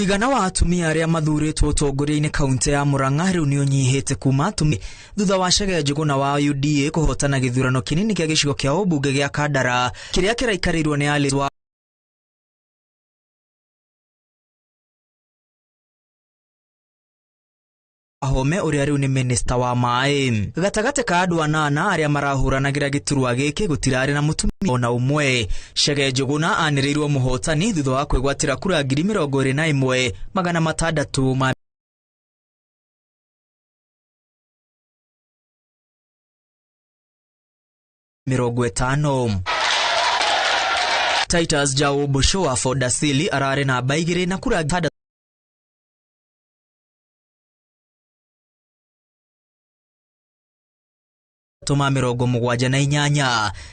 Mũigana wa atumia arĩa mathurĩtwo ũtongoria-inĩ kaunti ya Murang'a rĩu nĩ ũnyihĩte kuma atumia thutha wa Chege Njũgũna wa UDA kũhotana gĩthurano kĩnini kĩa gĩcigo kĩa ũmbunge gĩa Kandara kĩrĩa kĩraikarĩirwo nĩ Alice wa Wahome ũrĩa rĩu nĩ minista wa maĩ. Gatagatĩ ka andũ anana arĩa marahũranagĩra gĩturwa gĩkĩ gũtirarĩ na mũtumia ona ũmwe. Chege Njũgũna anĩrĩirwo mũhotani thutha wa kwĩgwatĩra kura 21,650. Titus Jau Bosho wa Ford Asili ararĩ namba 2 na kura 678.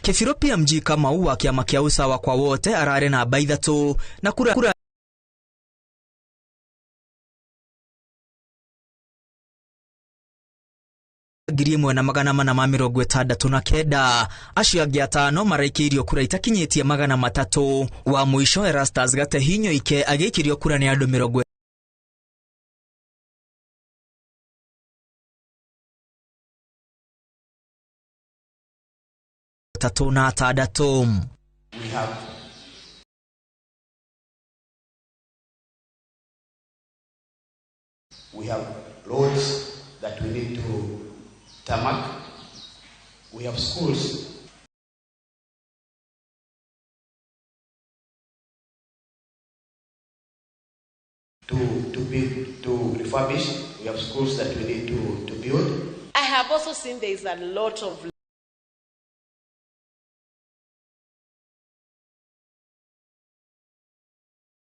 Kĩbirũ PMG Kamau wa kĩama kĩa Usawa kwa Wote ararĩ namba 3 na kura 1469. Acio angĩ 5 maraikĩirio kura itakinyĩtie 300. Wa mũico Erastus Gatehinyo Ike agĩikĩrio kura nĩ andũ 36. We have roads that we need to tarmac. We have schools to build, to refurbish. We have schools that we need to build. I have also seen there is a lot of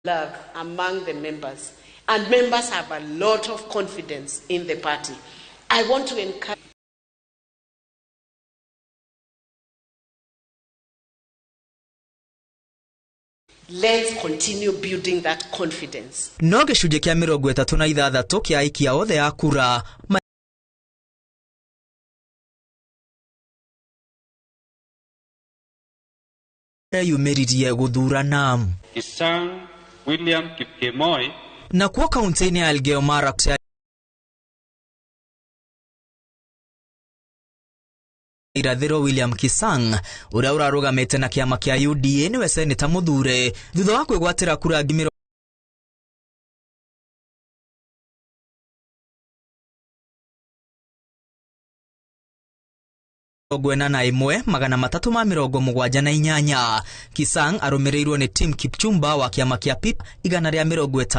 love among the members, and members have a lot of confidence in the party. I want to encourage Let's continue building that confidence. No gĩcunjĩ kĩa 36 kĩa aikia othe a kura mareyumĩririe gũthurana. Kisang William Kipkemoi. Nakuo kaunti-inĩ ya Elgeyo Marakwet irathĩro William Kisang ũrĩa ũrarũgamĩte na kĩama kĩa UDA nĩwe seneta mũthure thutha wa kwĩgwatĩra kura 41378. Kisang arũmĩrĩirwo nĩ Tim Kipchumba wa kĩama kĩa PIP 150.